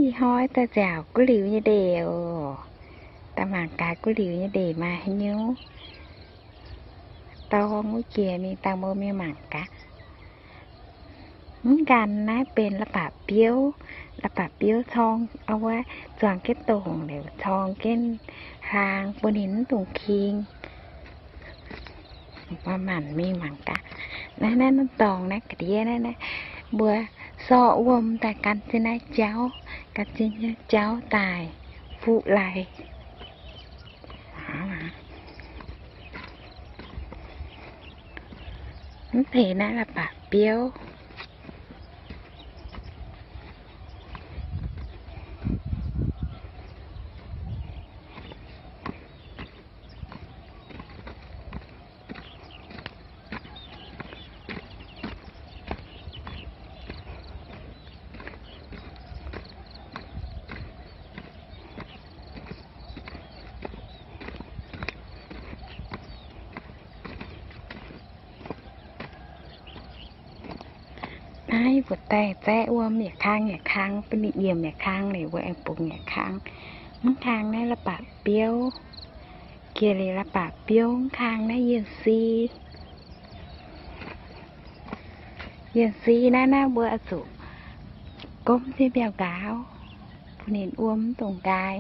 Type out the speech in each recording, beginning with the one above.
Ih hnoi daaih nziaauc guv liuz nyei ndeic oc. Daaih mangc gaax guv liuz nyei ndeic maaih haaix nyungc. Dorng wuov jiex mingh dangh mbuo mingh mangc gaax. Mv nqanc naaiv benx la'bapc biouv. La'bapc biouv corng wuov, zuangx jienv dongc liuz corng jienv hlaang bun ninh mv dungx king. Mbuo maanc mingh mangc gaax. Naaiv, naaiv norm dorngx naaiv ga'ndiev naaiv, naaiv mbuo sorqv wuom daaih gan jienv naaiv jauv, gan jienv jauv daaih fuqv lai. Mv deix naaiv la'bapc biouv. Naaiv mbuo daaih zaeqv wuom yietc kang yietc kang, bun ninh yiemc yietc kang liuz mbuo aengx bungx yietc kang. Mv kang naaiv la'bapc biouv. Jiex liuz la'bapc biouv mv kang naaiv yienh si. Yienh si naaiv, naaiv mbuo oix zuqc gomv jienv mbiauh nqaaux, bun ninh wuom mv dungx nqaai.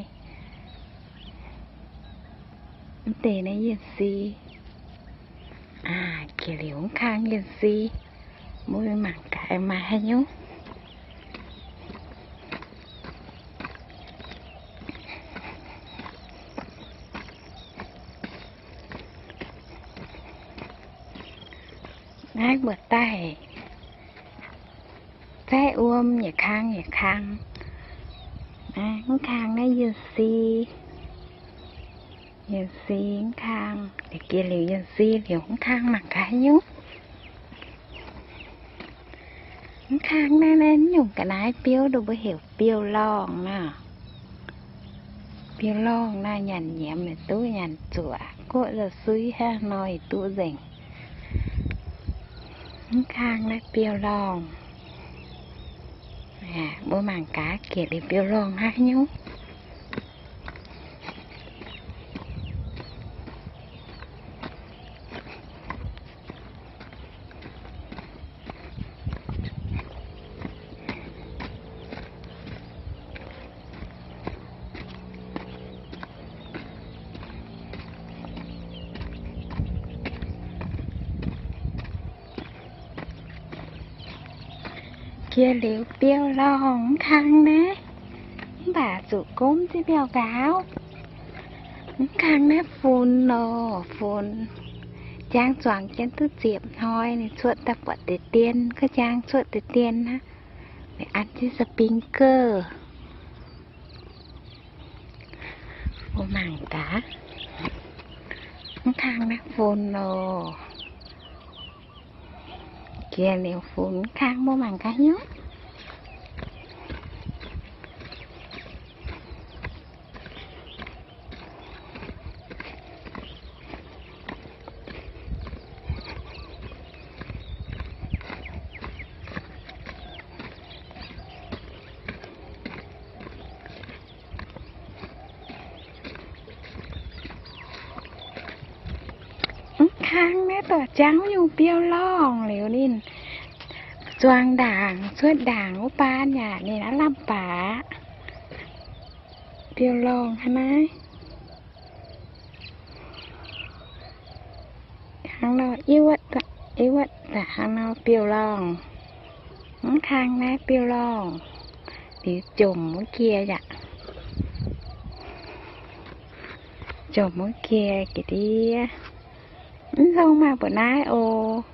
Mv deix naaiv yienh si. Aa, jiex liuz mv kang yienh si. Mbuo mangc gaax maaih haaix nyungc. Naaiv mbuo daaih zaeqv wuom yietc kang yietc kang. Mv kang naaiv yienh si. Yienh si mv kang. Jiex liuz yienh si liuz mv kang mangc gaax haaix nyungc. Mv kang naaiv, naaiv nyungc ga'naaiv biouv nduqc mbuo heuc biouv-lorngh naaiv. Biouv-lorngh naaiv nyanc nyiemz duqv, nyanc zuoqc, guoqv zuqc suiv hnangv nor yaac duqv nzengc. Mv kang naaiv biouv-lorngh. Mbuo mangc gaax jiex liuz biouv-lorngh haaix nyungc. Jiex liuz biouv-lorngh mv kang naaiv, mv baac zuqc gomv jienv mbiauh nqaaux. Mv kang naaiv funx nor, funx. Jangx zuangx jienv duqv ziepc hnoi ninh cuotv daaih buatc deix dien, ga'jang cuotv deix dien aqv. An jienv sprinkler. Mbuo mangc gaax. Mv kang naaiv funx nor. Jiex liuz funx mv kang mbuo mangc gaax hnyouv. Mv kang naaiv dorh jangv nyungc biouv-lorngh liuz ninh zuangx ndaangc, cuotv ndaangc wuov baan yaac ninh aav lamh baac. Biouv-lorngh hnangv naaiv. Hnangv nor, i wuov, i wuov, hnangv nor biouv-lorngh. Mv kang naaiv biouv-lorngh. Liuz jomc wuov jiex yaac, jomc wuov jiex ga'ndiev. Mv longx maaih mbuoqc naaiv oc.